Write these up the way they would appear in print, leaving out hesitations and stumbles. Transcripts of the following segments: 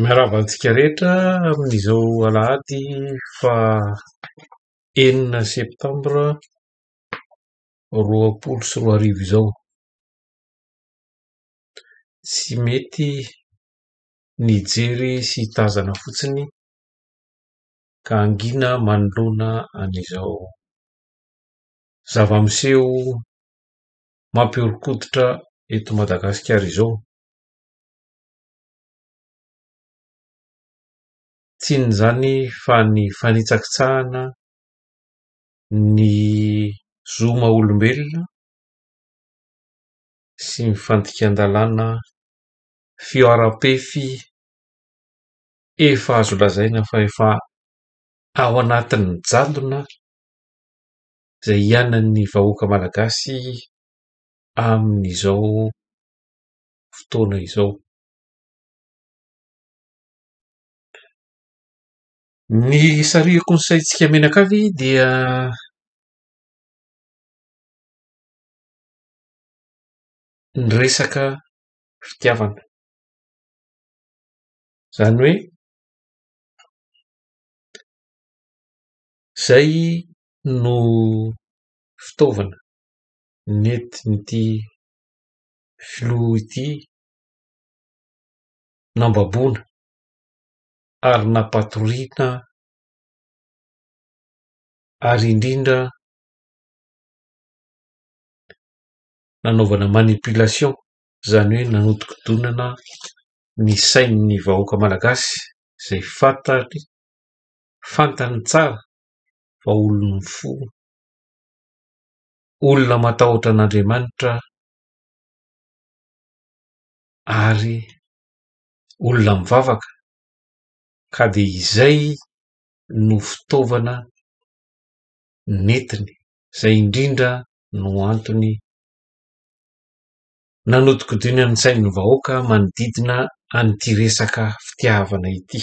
Miarahaba antsika rehetra amin'izao alahady faha enina septambra 2020 izao. Tsy mety ny hijery sy hitazana fotsiny ka hangina manoloana an'izao zava-miseho mampihoron-koditra eto Madagasikara izao. Tsy inona izany fa ny fanitsakitsahana ny zo maha olombelona sy ny fandikan-dalàna fihoaram-pefy efa azo lazaina fa efa ao anatin'ny jadona izay iainan'ny vahoaka malagasy amin'izao fotoana izao. Ny hisarihako ny saintsika mianakavy dia ny resaka fitiavana. Izany hoe izay no fitaovana nentin'ity filoha ity nambaboana ary nampatoriana ary indrindra nanaovana manipulation, izany hoe nanodikodinana ny sain'ny vahoaka malagasy izay fantany fantany tsara fa olon'ny fo, olona matahotra an'Andriamanitra ary olona mivavaka ka dia izay no fitaovana nentiny, izay indrindra no antony nanodikodinany ny sain'ny vahoaka manodidina an'ity resaka fitiavana ity.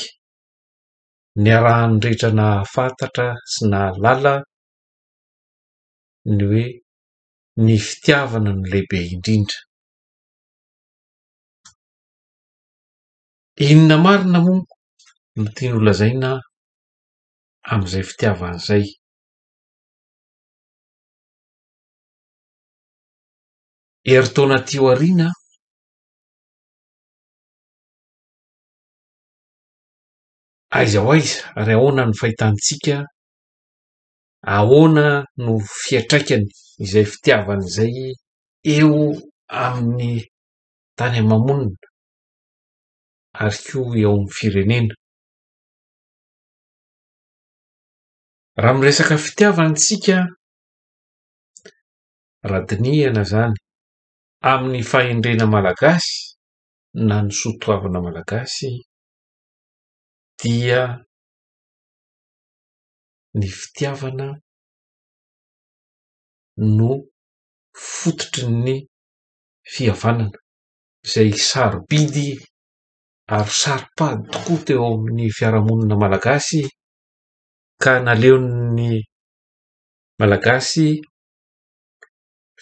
Niarahan'ny rehetra nahafantatra sy nahalala ny hoe ny fitiavana no lehibe indrindra. Inona marina moa no tiany holazaina amin'izay fitiavana izay? Herintaona aty aoriana, aiza ho aiza ary ahoana ny fahitantsika, ahoana no fiantraikany izay fitiavana izay eo amin'ny tany ama-monina ary koa eo amin'ny firenena. Raha miresaka fitiavana isika, raha dinihana izany amin'ny fahendrena malagasy na ny soatoavina malagasy dia ny fitiavana no fototry ny fihavanana izay sarobidy ary saro-pady tokoa teo amin'ny fiarahamonina malagasy ka naleon'ny malagasy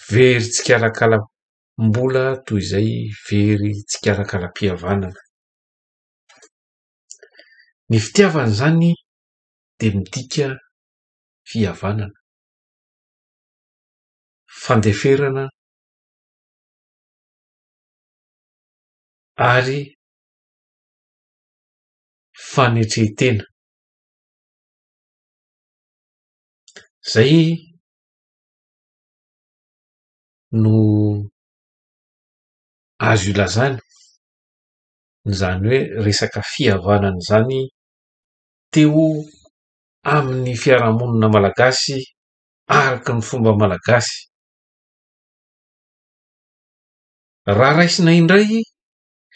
very tsikalakalam-bola toy izay very tsikalakalam-pihavanana. Ny fitiavana izany dia midika fihavanana, fandeferana ary fanetren-tena. Izay no azo ilazana izany hoe resaka fihavanana izany teo amin'ny fiarahamonina malagasy araka ny fomba malagasy. Raha raisina indray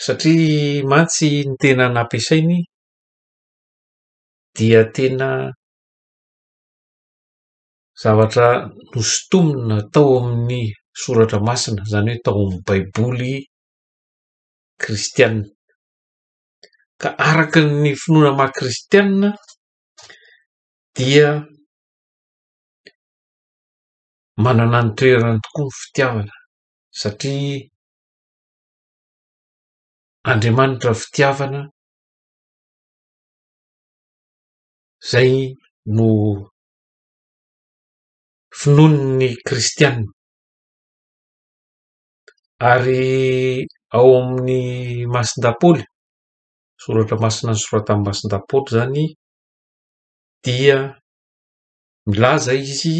satria mantsy ny tena nampiasainy dia tena zavatra nosintomina tao amin'ny soratra masina, izany hoe tao amin'ny baiboly kristiana. Ka araka ny finoana maha kristiana dia manana ny toerany tokoa ny fitiavana satria Andriamanitra fitiavana. Izay no finoan'ny kristiana. Ary ao amin'ny Masindahy Paoly, soratra masina nosoratan'i Masindahy Paoly izany dia milaza izy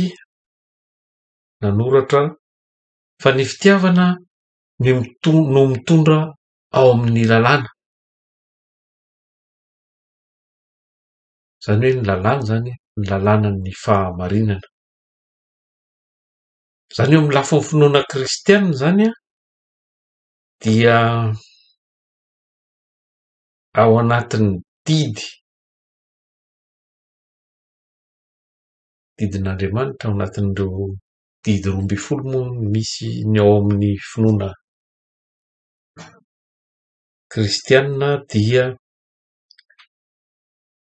nanoratra fa ny fitiavana ny no mitondra ao amin'ny lalàna. Izany hoe ny lalàna izany, ny lalànan'ny fahamarinana. Izany hoe amin'ny lafiny finoana kristianina izany an, dia ao anatin'ny didy, didin'Andriamanitra ao anatin'ireo didy 12 moa no misy ny ao amin'ny finoana kristianina dia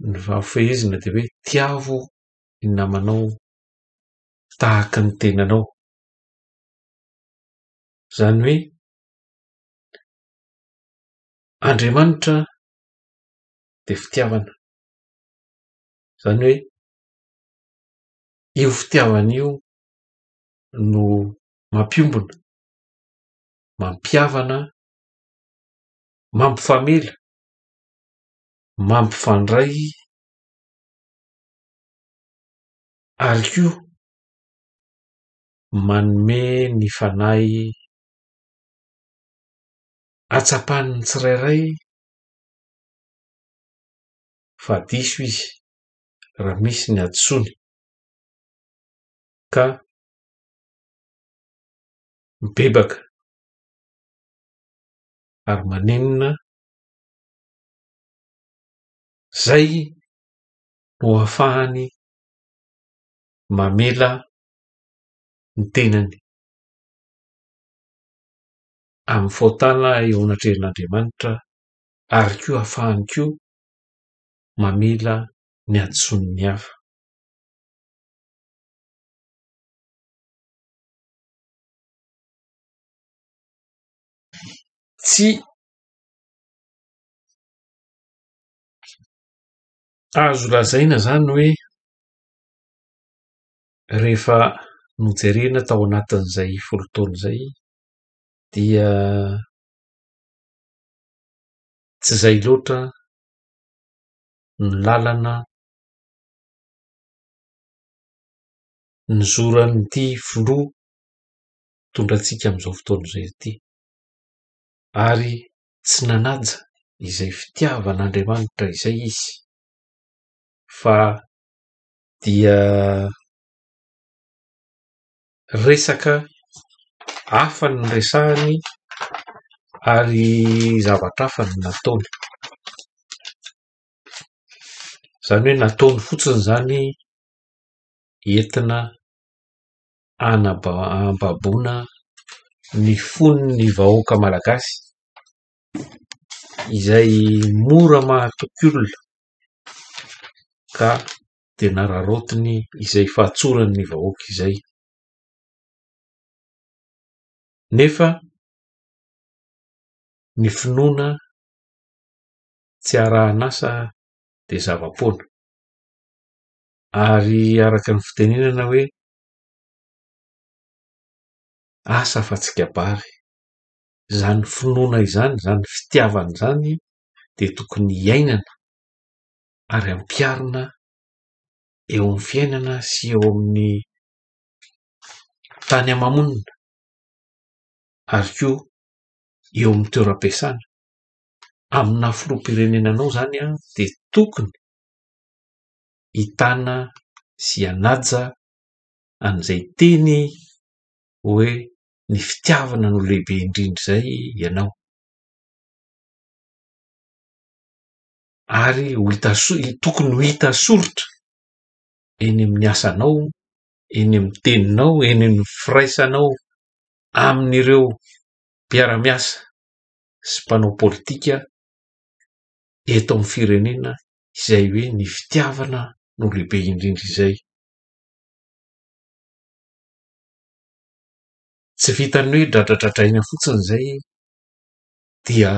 ny fahafehezina dia hoe tiavo ny namanao tahaka ny tenanao. Izany hoe Andriamanitra dia fitiavana. Izany hoe io fitiavana io no mampiombona, mampihavana, mampifamela, mampifandray ary koa manome ny fanahy hatsapan'ny tsirairay fa diso izy raha misy ny hadisoany ka mibebaka ary manenina izay no ahafahany mamela ny tenany amin'ny fahotana eo anatrehan'Andriamanitra ary koa ahafahany koa mamela ny hadisoan'ny hafa. Tsy azo lazaina izany hoe rehefa nojerena tao anatin'izay 10 taona izay dia tsy izay loatra ny lalana nizoran'ity filoha mitondra antsika amin'izao fotoana izao ity ary tsy nanaja izay fitiavan'Andriamanitra izay izy fa dia resaka hafa no resahany ary zavatra hafa no nataony. Izany hoe nataony fotsiny izany entina hanaba- hambaboana ny fon'ny vahoaka malagasy izay mora mahatoky olona ka dia nararaotiny izay fahatsoran'ny vahoaka izay. Nefa ny finoana tsy arahan'asa dia zava-poana. Ary araka ny fitenenana hoe asa fa tsy kabary. Izany finoana izany, izany fitiavana izany dia tokony hiainana ary ampiharina eo amin'ny fiainana sy eo amin'ny tany ama-monina ary koa eo amin'ny toeram-piasana. Amin'ny naha filoham-pirenena anao izany dia tokony hitana sy hanaja an'izay teny hoe ny fitiavana no lehibe indrindra izay ianao. Ary ho hita tokony ho hita soritra eny amin'ny asanao, eny amin'ny teninao, eny amin'ny firaisanao amin'ireo mpiara-miasa sy mpanao politika eto amin'ny firenena izay hoe ny fitiavana no lehibe indrindra izay. Tsy vitan'ny hoe dradradradraina fotsiny izay dia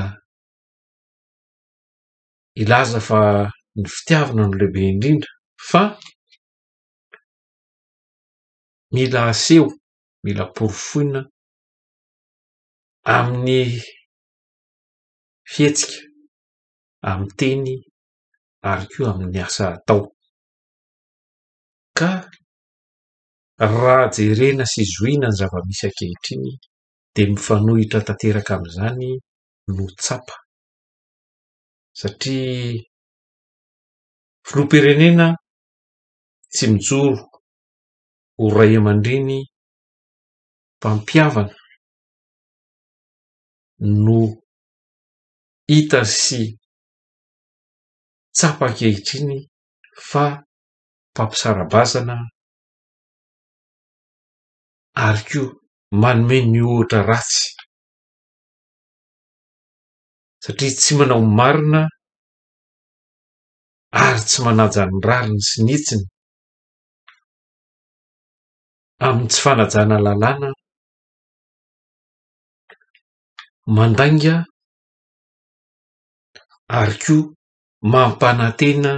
hilaza fa ny fitiavana no lehibe indrindra. Fa mila aseho, mila porofoina amin'ny fihetsika, amin'ny teny ary koa amin'ny asa atao. Ka raha jerena sy zohiana ny zava-misy ankehitriny dia mifanohitra tanteraka amin'izany no tsapa. Satria filoham-pirenena tsy mijoro ho ray aman-dreny mpampihavana no hita sy tsapa ankehitriny fa mpampisara-bazana ary koa manome ny ohatra ratsy satria tsy manao ny marina ary tsy manaja ny rariny sy ny hitsiny amin'ny tsy fanajana lalàna, mandainga ary koa mampanantena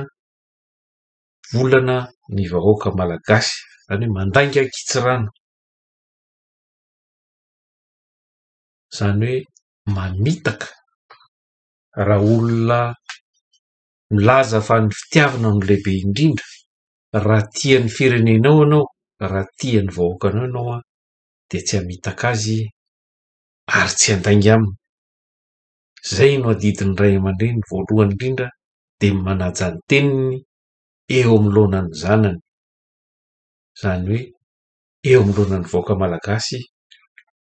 volana ny vahoaka malagasy, izany hoe mandainga an-kitsirano, izany hoe mamitaka raha olona milaza fa ny fitiavana no lehibe indrindra, raha tia ny firenenao ianao, raha tia ny vahoakanao ianao dia tsy hamitaka azy ary tsy handainga aminy. Izay no adidin'ny ray aman-dreny voalohany indrindra dia ny manaja ny teniny eo anoloan'ny zanany, izany hoe eo anoloan'ny vahoaka malagasy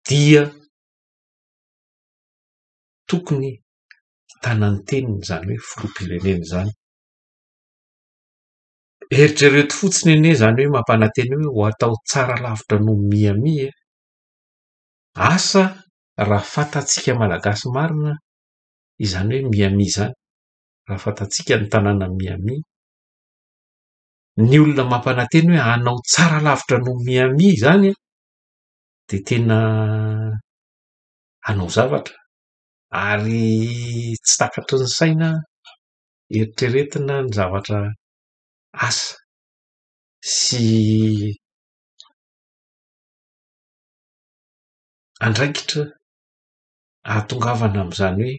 dia tokony hitana ny teniny izany hoe filoham-pirenena izany. Eritrereto fotsiny anie izany hoe mampanantena hoe ho atao tsara lavitra noho Miami e! Asa raha fantatsika malagasy marina izany hoe Miami izany, raha fantatsika ny tanànan'i Miami, ny olona mampanantena hoe hanao tsara lavitra noho Miami izany dia tena hanao zavatra ary tsy takatry ny saina eritreretina ny zavatra asa sy andraikitra ahatongavana amin'izany hoe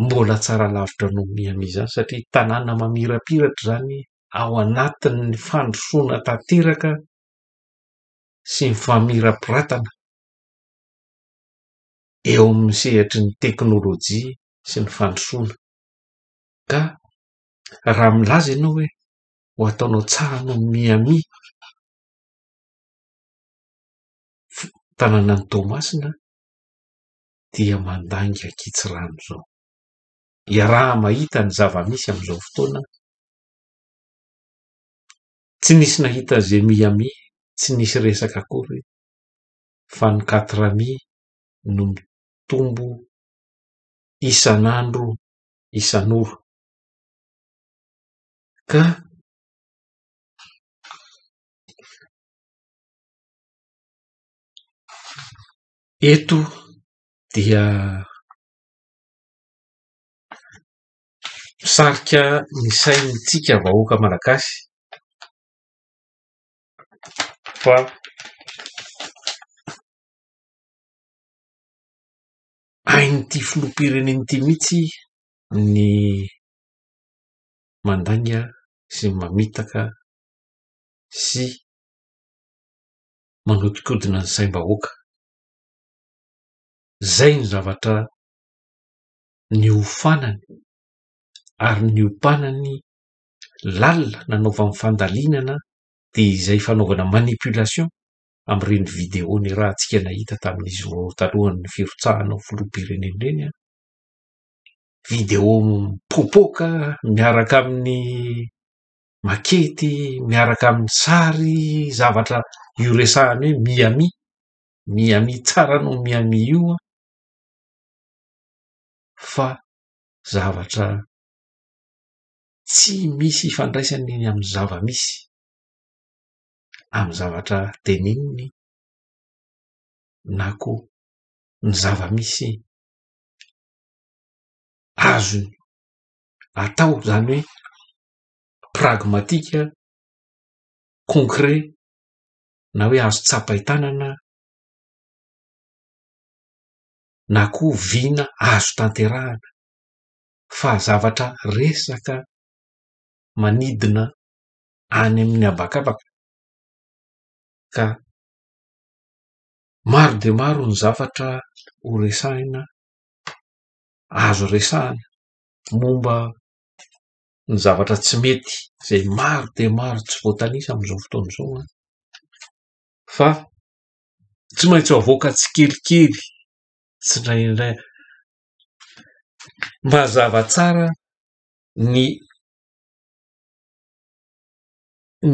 mbola tsara lavitra noho Miami izany satria tanàna mamirapiratra izany ao anatin'ny fandrosoana tanteraka sy ny famirapiratana eo amin'ny sehatry ny teknolojia sy ny fandrosoana. Ka raha milaza ianao hoe ho ataonao tsara noho Miami tanànan'i Toamasina dia mandainga an-kitsirano izao. Iaraha-mahita ny zava-misy amin'izao fotoana, tsy nisy nahita izay Miami, tsy nisy resaka akory fa ny quatre amis no mitombo isan'andro isan'ora. Ka eto dia misarika ny saintsika vahoaka malagasy fa hain'ity filoham-pirenena ity mihitsy ny mandainga sy ny mamitaka sy manodinkodina ny saim-bahoaka. Izay no zavatra niofanany ary niompanany lalina nanaovany fandalinana dia izay fanaovana manipulation amin'ireny vidéo niarahantsika nahita tamin'izy vao talohan'ny firotsahana ho filoham-pirenena ireny an. Vidéo mipoapoaka miaraka amin'ny makety, miaraka amin'ny sary, zavatra io resahany hoe Miami, Miami tsara noho Miami io an, fa zavatra tsy misy ifandraisany amin'ny zava-misy, amin'ny zavatra teneniny na koa ny zava-misy azony atao, izany hoe pragmatika. concret na hoe azo tsapain-tanana na koa vina azo tanterahana fa zavatra resaka manidina any amin'ny habakabaka ka maro dia maro ny zavatra ho resahina, azo resahina momba ny zavatra tsy mety izay maro dia maro tsy voatanisa amin'izao fotoana izao an, fa tsy maintsy avoaka tsikelikely tsindraindray mazava tsara ny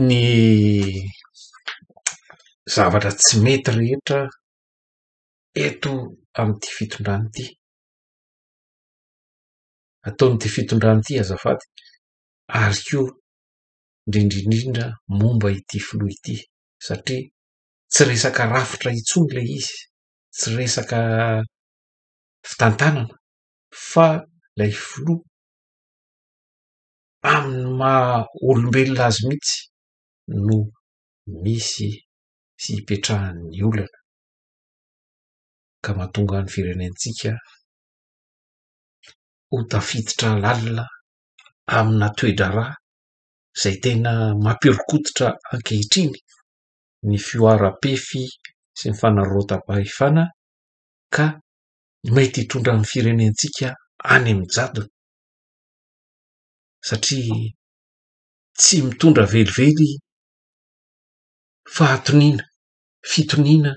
ny zavatra tsy mety rehetra eto amin'ity fitondrana ity. Ataon'ity fitondrana ity azafady ary koa indrindra indrindra momba ity filoha ity satria tsy resaka rafitra intsony ilay izy, tsy resaka fitantanana fa ilay filoha amin'ny maha olombelona azy mihitsy no misy sy ipetrahan'ny olana ka mahatonga ny firenentsika ho tafiditra lalina amina toe-draharaha izay tena mampihoron-koditra ankehitriny ny fihoaram-pefy sy ny fanararaotam-pahefana ka mety hitondra ny firenentsika any amin'ny jadona satria tsy mitondra velively fahatoniana, fitoniana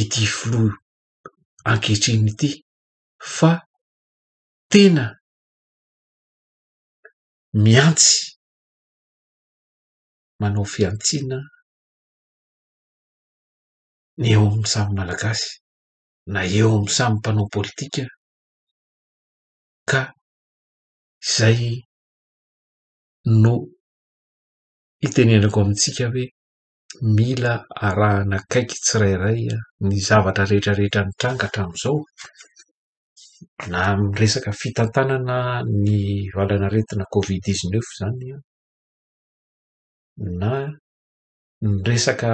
ity filoha ankehitriny ity fa tena mihantsy, manao fihantsiana ny eo amin'ny samy Malagasy na eo amin'ny samy mpanao politika ka izay no itenenako amintsika hoe mila arahana akaiky tsirairay ny zavatra rehetra rehetra nitranga hatramin'izao na amin'ny resaka fitantanana ny valanaretina covid dix-neuf izany na ny resaka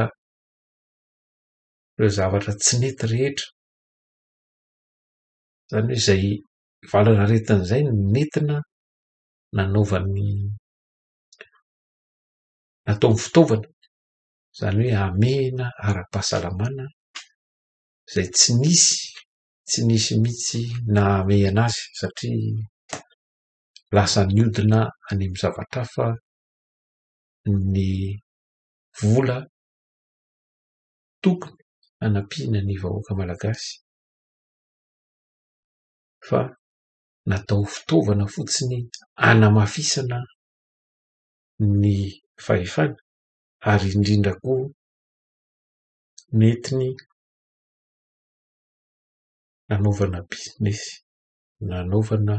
ireo zavatra tsy nety rehetra, izany hoe izay valanaretina izay no nentina nanaovan'ny nataony fitaovana, izany hoe hamehana ara-pahasalamana izay tsy nisy, tsy nisy mihitsy nahamehana azy satria lasa niodina any amin'ny zavatra hafa ny vola tokony hanampiana ny vahoaka malagasy fa natao fitaovana fotsiny hanamafisana ny fahefana ary indrindra koa nentiny nanaovana bizinesy, nanaovana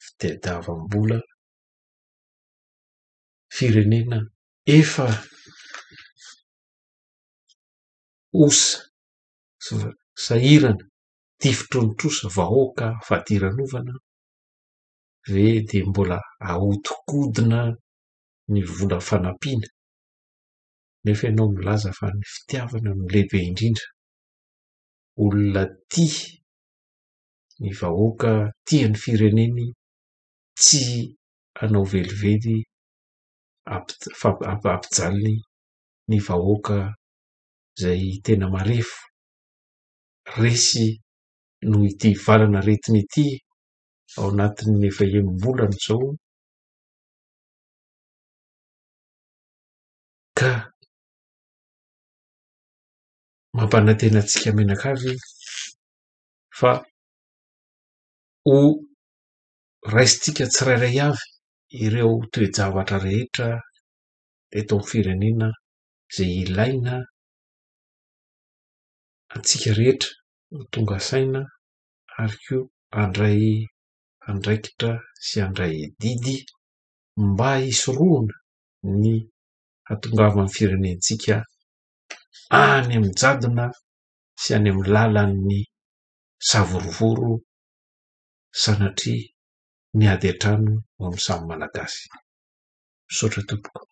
fitadiavam-bola firenena efa osa sy sahirana, tifitry ny trosa, vahoaka fadiranovana ve dia mbola ahodikodina ny vola fanampiana nefa ianao milaza fa ny fitiavana no lehibe indrindra. Olona tia ny vahoaka, tia ny fireneny, tsy hanao velively hampijaly ny vahoaka izay tena marefo, resy noho ity valanaretina ity ao anatin'ny efa enim-bolana izao ka mampanantena antsika mianakavy fa ho raisintsika tsirairay avy ireo toe-javatra rehetra eto amin'ny firenena izay ilaina antsika rehetra ho tonga saina ary koa handray andraikitra sy handray adidy mba hisorohana ny hahatongavan'ny firenentsika any amin'ny jadona sy any amin'ny lalan'ny savorovoro sanatria ny ady an-trano eo amin'ny samy Malagasy. Misaotra tompoko.